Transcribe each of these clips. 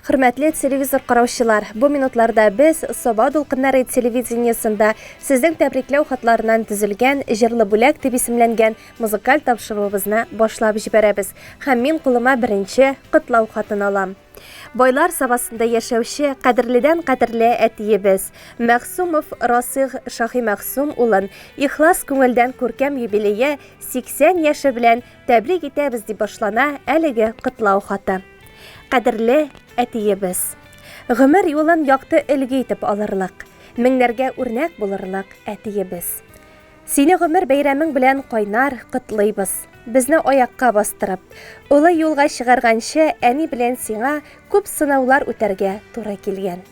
Хөрмәтле телевизор караучылар, бу минутларда без Саба дулкыннары телевидениесында сезнең тәбрикләү хатларыннан төзелгән Җырлы бүләк дип исемләнгән музыкаль тапшыруыбызны башлап җибәрәбез. Һәм мин кулыма беренче котлау хатын алам. Байлар Сабасында яшәүче кадерледән кадерле әтиебез Мәгъсумов Расыйх Шаһимәгъсум улын ихлас күңелдән күркәм юбилее 80 яше белән тәбрик итәбез дип башлана әлеге котлау хаты. Кадерле әтиебез! Гомер юлын якты өлге итеп алырлык, меңнәргә үрнәк булырлык әтиебез. Сине гомер бәйрәмең белән кайнар котлыйбыз. Безне аякка бастырып, олы юлга чыгарганчы әни белән сиңа күп сынаулар үтәргә туры килгән.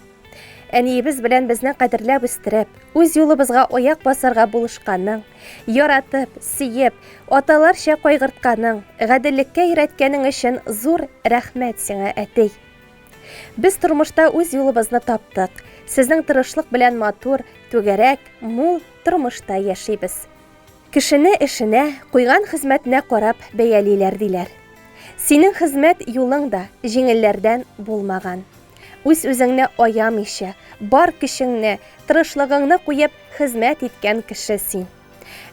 Әниебез белән безне кадерләп үстереп, үз юлыбызга аяк басарга булышканың, яратып, сөеп, аталарча кайгыртканың, гаделлеккә өйрәткәнең өчен зур рәхмәт сиңа, әти. Без тормышта үз юлыбызны таптык. Сезнең тырышлык белән матур, түгәрәк, мул тормышта яшибез. Кешене эшенә, куйган хезмәтенә карап бәялиләр, диләр. Синең хезмәт юлың да җиңелләрдән булмаган. Үз-үзеңне аямыйча, бар көчеңне, тырышлыгыңны куеп хезмәт иткән кеше син.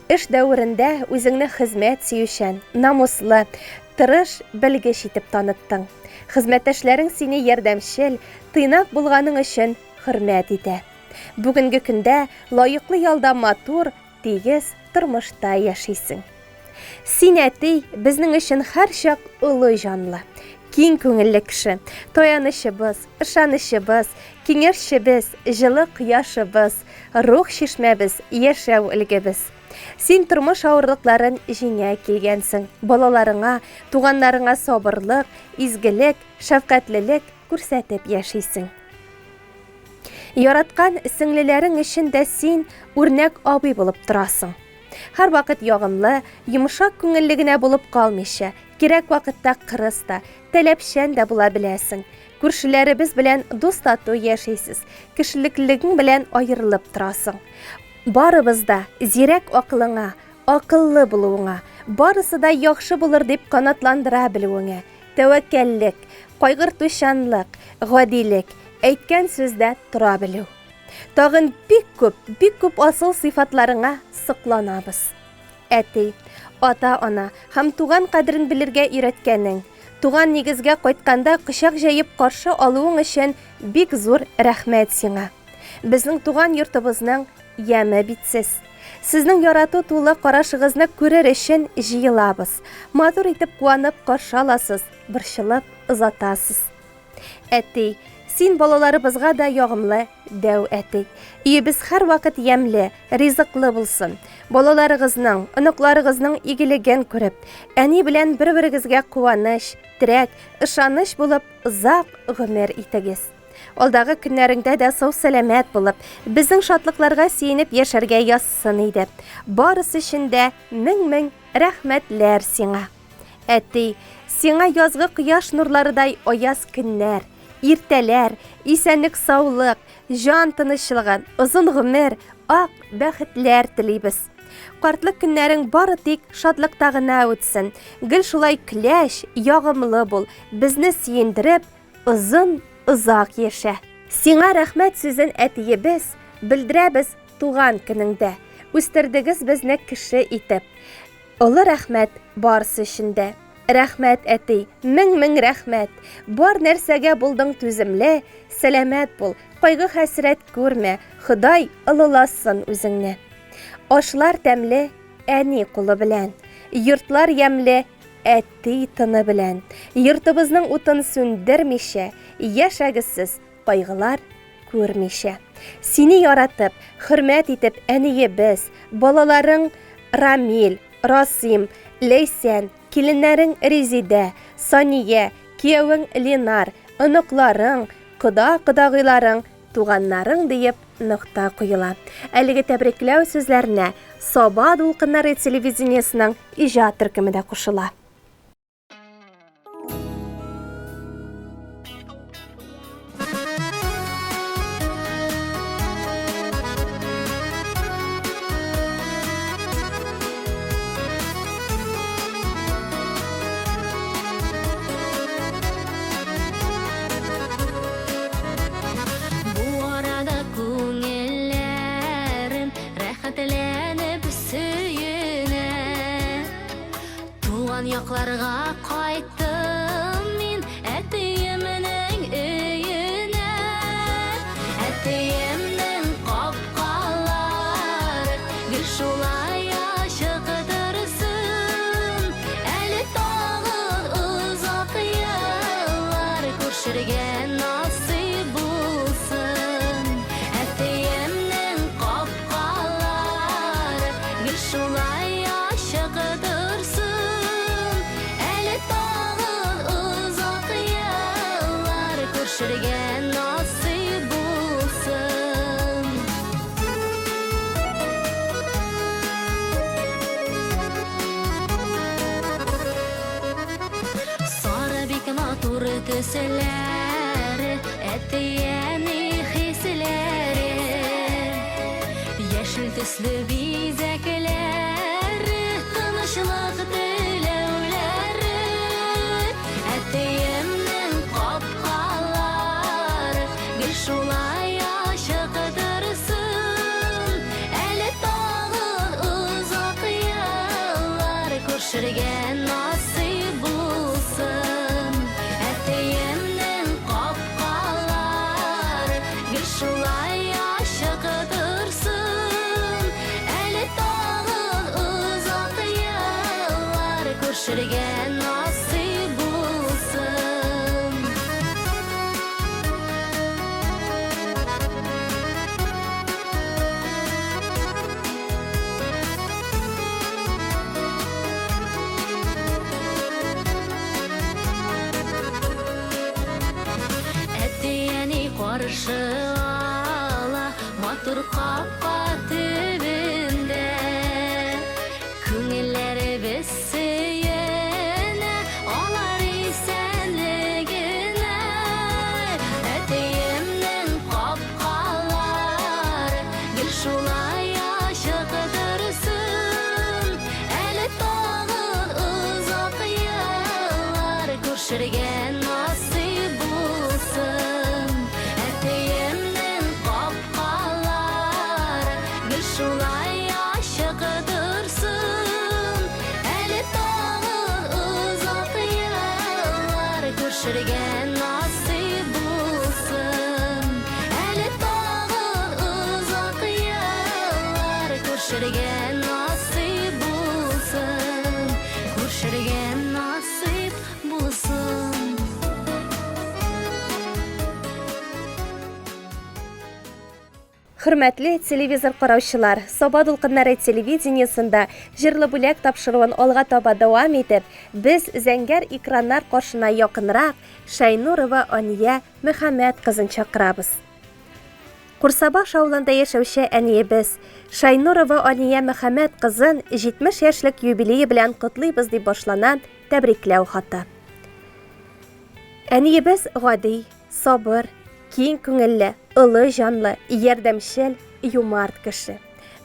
Эш дәверендә үзеңне хезмәт сөючән, намуслы, тырыш, белгеч итеп таныттың. Хезмәттәшләрең сине ярдәмчел, тыйнак булганың өчен хөрмәт итә. Бүгенге көндә лаеклы ялда матур, тигез тормышта яшисең. Син, әти, безнең өчен һәрчак олы җанлы, киң күңелле кеше, таянычыбыз, ышанычыбыз, киңәшчебез, җылы кояшыбыз, рух чишмәбез, яшәү өлгебез. Син тормыш авырлыкларын җиңә килгәнсең, балаларыңа, туганнарыңа сабырлык, изгелек, шәфкатьлелек күрсәтеп яшисең. Яраткан сеңлеләрең өчен дә син үрнәк абый булып торасың. Һәрвакыт ягымлы, йомшак күңелле генә булып калмыйча, кирәк вакытта кырыс та, таләпчән дә була беләсең. Күршеләребез белән дус-тату яшисез, кешелеклелегең белән аерылып торасың. Барыбыз да зирәк акылыңа, акыллы булуыңа, барысы да яхшы булыр дип канатландыра белүеңә, тәвәккәллек, кайгыртучанлык, гадилек, әйткән сүздә тора белү. Тагын бик күп, бик күп асыл сыйфатларыңа сокланабыз. Әти, ата-ана һәм туган кадерен белергә өйрәткәнең, туган нигезгә кайтканда кочак җәеп каршы алуың өчен бик зур рәхмәт сиңа. Безнең туган йортыбызның яме бит сез. Сезнең ярату тулы карашыгызны күрер өчен җыелабыз. Матур итеп куанып каршы аласыз, борчылып озатасыз. Әти, син балаларыбызга да ягымлы дәү әти. Өебез һәрвакыт ямьле, ризыклы булсын. Балаларыгызның, оныкларыгызның игелеген күреп, әни белән бер-берегезгә куаныч, терәк, ышаныч булып озак гомер итегез. Алдагы көннәреңдә дә сау-сәламәт булып, безнең шатлыкларга сөенеп яшәргә язсын иде. Барысы өчен дә мең-мең рәхмәтләр сиңа. Әти, сиңа язгы кояш нурларыдай аяз көннәр, иртәләр, исәнлек-саулык, җан тынычлыгы, озын гомер, ак бәхетләр телибез. Картлык көннәрең бары тик шатлыкта гына үтсен. Гел шулай көләч, ягымлы бул, безне сөендереп, озын озак яшә. Сиңа рәхмәт сүзен әтиебез, белдерәбез туган көнеңдә. Үстердегез безне кеше итеп. Олы рәхмәт барысы өчен дә. Рәхмәт, әти, мең-мең рәхмәт. Бар нәрсәгә булдың түземле, сәламәт бул, кайгы-хәсрәт күрмә, Ходай олыласын үзеңне. Ашлар тәмле, әни кулы белән. Йортлар ямьле, әти тыны белән. Йортыбызның утын сүндермичә, яшәгез сез, кайгылар күрмичә. Сине яратып, хөрмәт итеп әниебез, балаларың Рамил, Расим, Ләйсән, киленнәрең Резидә, Сания, киявең Ленар, оныкларың, кода-кодагыйларың, туганнарың диеп нокта куела. Әлеге тәбрикләү сүзләренә Саба дулкыннары телевидениесының иҗат төркеме дә кушыла. Котларга кайттым мин әтиемнең өенә. Әтиемнең капкалары гел шулай ачык торсын. Әле тагын озак еллар күрешергә насыйп булсын. Әтиемнең капкалары гел шулай ачык торсын. Әле тагын озак еллар күрешергә насыйп булсын. Сары бик матур төсләр, әти-әни хисләре. Яшел төсле бизәкләр, тынычлык теләүләре. Әтиемнең капкалары гел шулай ачык торсын. Әле тагын озак еллар күрешергә насыйп булсын. Әтиемнең капкалары гел шулай ачык торсын. Әле тагын озак еллар күрешергә насыйп булсын. Әти-әни каршы ала матур капка төбендә. Күңелләребез сөенә алар исәнлегенә. Әтиемнең капкалары гел шулай ачык торсын. Әле тагын озак еллар күрешергә насыйп булсын. Әтиемнең капкалары гел шулай ачык торсын. Әле тагын озак еллар күрешергә насыйп булсын. Әле тагын озак еллар күрешергә насыйп булсын. Күрешергә насыйп булсын. Хөрмәтле телевизор караучылар, Саба дулкыннары телевидениесында Җырлы бүләк тапшыруын алга таба дәвам итеп, без зәңгәр экраннар каршына якынрак Шәйнурова Ания Мөхәммәт кызын чакырабыз. Курсабаш авылында яшәүче әниебез Шәйнурова Ания Мөхәммәт кызын 70 яшьлек юбилее белән котлыйбыз дип башлана тәбрикләү хаты. Әниебез гади, сабыр, киң күңелле, олы җанлы, ярдәмчел, юмарт кеше.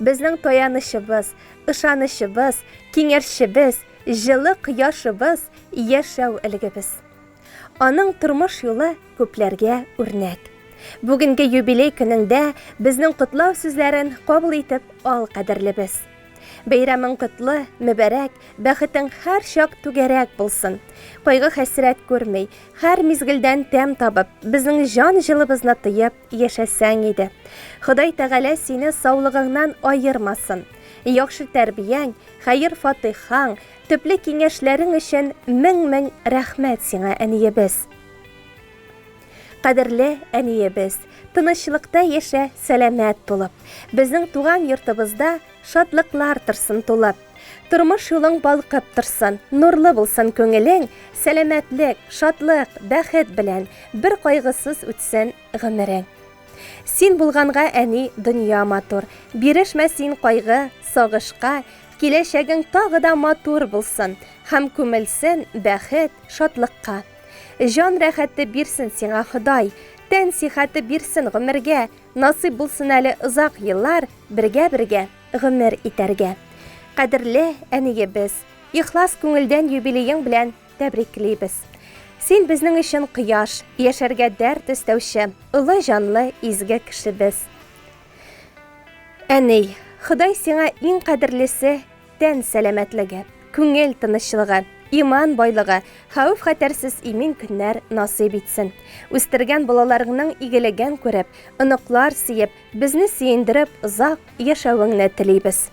Безнең таянычыбыз, ышанычыбыз, киңәшчебез, җылы кояшыбыз, яшәү өлгебез. Аның тормыш юлы күпләргә үрнәк. Бүгенге юбилей көнеңдә безнең котлау сүзләрен кабул итеп ал, кадерлебез. Бәйрәмең котлы, мөбарәк, бәхетең һәрчак түгәрәк булсын. Кайгы-хәсрәт күрми, һәр мизгелдән тәм табып, безнең җан җылыбызны тоеп яшәсәң иде. Ходай Тәгалә сине саулыгыңнан аермасын. Яхшы тәрбияң, хәер-фатыйхаң, төпле киңәшләрең өчен мең-мең рәхмәт сиңа, әниебез. Кадерле әниебез, тынычлыкта яшә сәламәт булып. Безнең туган йортыбызда шатлыклар торсын тулып. Тормыш юлың балкып торсын, нурлы булсын күңелең, сәламәтлек, шатлык, бәхет белән бер кайгысыз үтсен гомерең. Син булганга, әни, дөнья матур. Бирешмә син кайгы, сагышка, киләчәгең тагы да матур булсын һәм күмелсен бәхет, шатлыкка. Җан рәхәте бирсен сиңа Ходай, тән сихәте бирсен гомергә, насыйп булсын әле озак еллар бергә-бергә гомер итәргә. Кадерле әниебез, ихлас күңелдән юбилеең белән тәбриклибез. Син безнең өчен кояш, яшәргә дәрт өстәүче, олы җанлы изге кешебез. Әни, Ходай сиңа иң кадерлесе, тән сәламәтлеге, күңел тынычлыгы, иман байлыгы, хәвеф-хәтәрсез имин көннәр насыйп итсен. Үстергән балаларыңның игелеген күреп, оныклар сөеп, безне сөендереп озак яшәвеңне телибез.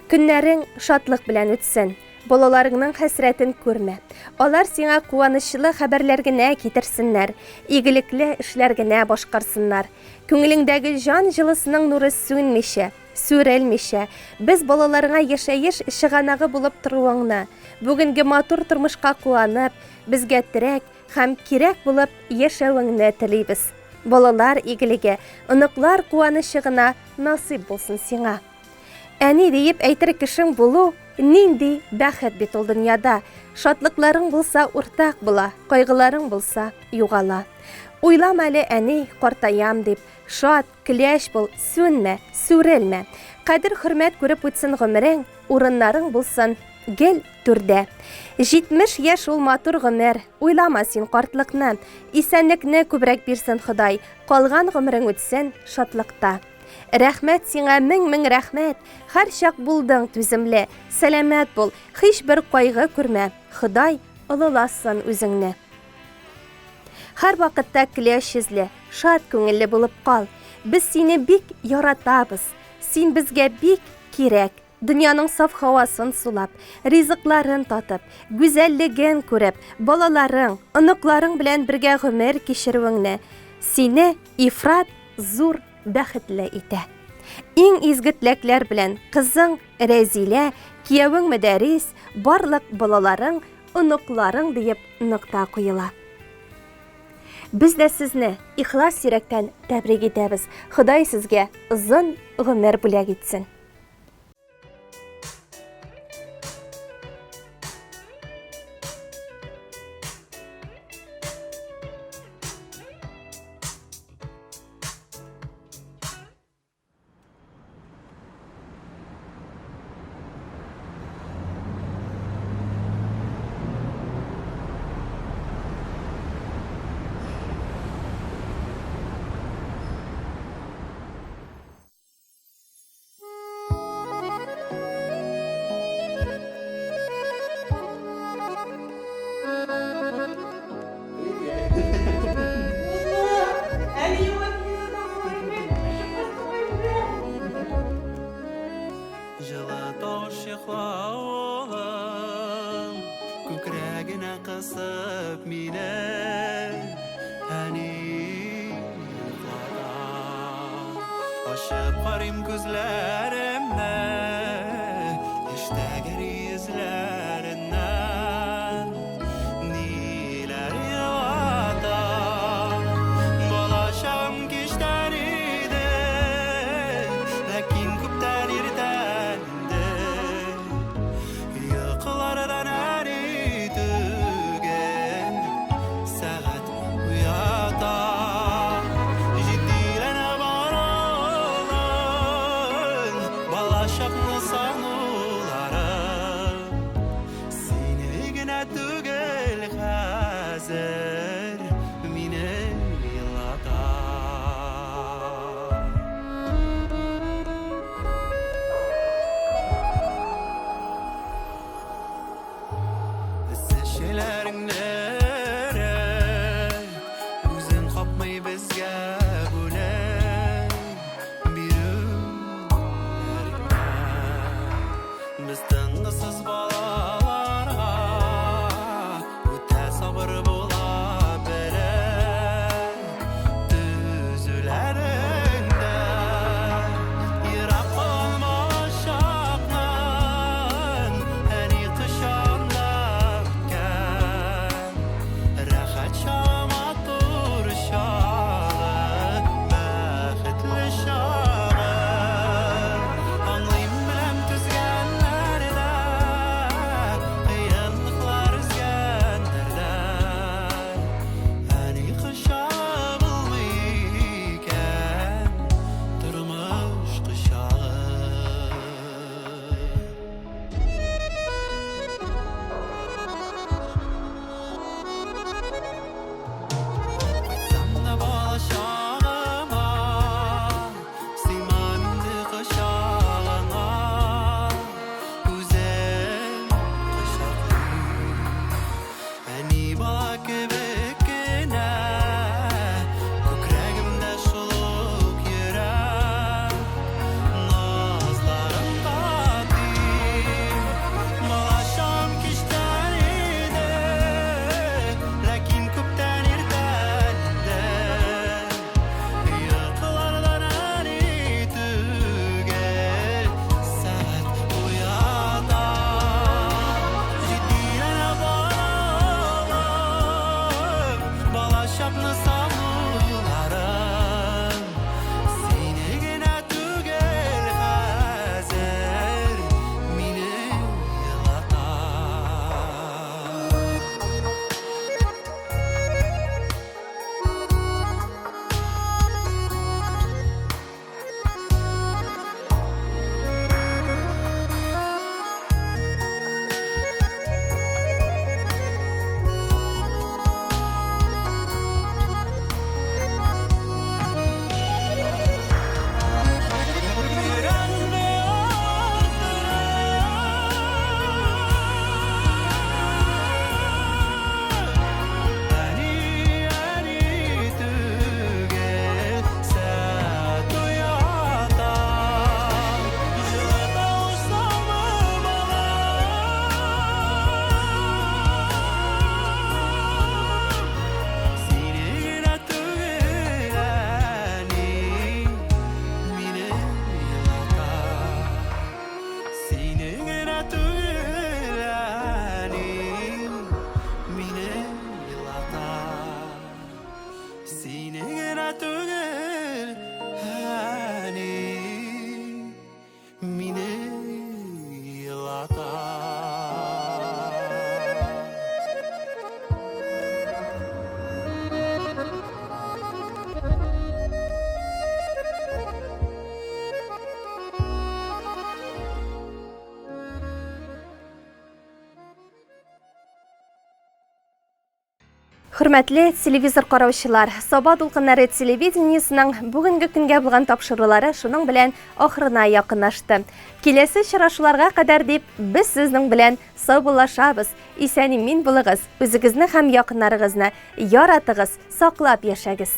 Көннәрең шатлык белән үтсен. Балаларыңның хәсрәтен күрмә. Алар сиңа куанычлы хәбәрләр генә китерсеннәр, игелекле эшләр генә башкарсыннар. Күңелеңдәге җан җылысының нуры сүнмичә, сүрелмичә, без балаларыңа яшәеш чыганагы булып торуыңны, бүгенге матур тормышка куанып, безгә терәк һәм кирәк булып яшәвеңне телибез. Балалар игелеге, оныклар куанычы гына насыйп булсын сиңа. Әни диеп әйтер кешең булу нинди бәхет бит ул дөньяда. Шатлыкларың булса уртак була, кайгыларың булса югала. Уйлама әле, әни, картаям дип, шат, көләч бул, сүнмә, сүрелмә. Кадер-хөрмәт күреп үтсен гомерең, урыннарың булсын гел түрдә. 70 яшь ул матур гомер, уйлама син картлыкны. Исәнлекне күбрәк бирсен Ходай, калган гомерең үтсен шатлыкта. Рәхмәт сиңа, мең-мең рәхмәт! Һәрчак булдың түземле, сәламәт бул, һичбер кайгы күрмә, Ходай олыласын үзеңне. Һәрвакытта көләч йөзле, шат күңелле булып кал. Без сине бик яратабыз, син безгә бик кирәк. Дөньяның саф һавасын сулап, ризыкларын татып, гүзәллеген күреп, балаларың, оныкларың белән бергә гомер кичерүеңне, сине ифрат зур бәхетле итә. Иң изге теләкләр белән кызың Рәзилә, киявең Мөдәрис, барлык балаларың, оныкларың диеп нокта куела. Без дә сезне ихлас йөрәктән тәбрик итәбез. Ходай сезгә озын гомер бүләк итсен. Җылы тавыш йокла, улым, күкрәгенә кысып мине, әни йоклата. Ачып карыйм күзләремне, яшь тәгәри йөзләреннән. Ниләр елата? Балачагым кичтән иде, ләкин күптән иртән инде. Йокылардан әни түгел, сәгать уята. Җитдиләнә бара улым, балачакны санулары. Сине генә түгел хәзер, мине елата. Чәчләреңне үзең капмый безгә бүләк бирүләреңә. Без тынгысыз балаларга үтә сабыр була белеп түзүләреңдә. Ерак калмаячакмын, әни кочагында үткән рәхәт чагы, матур чагы, бәхетле чагы. Аңлыйм, беләм, түзгәннәр дә, кыенлыклар өзгәннәр дә. Әни кочагы булмый икән тормыш кочагы. Хатны салуларың Сине генә түгел хәзер Мине елата. Йөрәгемне Әни, әни түгел, сәгать уята. Җылы тавыш салма балам. Сине генә түгел, әни, мине елата. Сине генә түгел, әни, мине елата. Сине генә түгел, әни, мине елата. Хөрмәтле телевизор караучылар, Саба дулкыннары телевидениесының бүгенге көнгә булган тапшырулары шуның белән ахырына якынлашты. Киләсе очрашуларга кадәр дип без сезнең белән саубуллашабыз. Исән-имин булыгыз, үзегезне һәм якыннарыгызны яратыгыз, саклап яшәгез.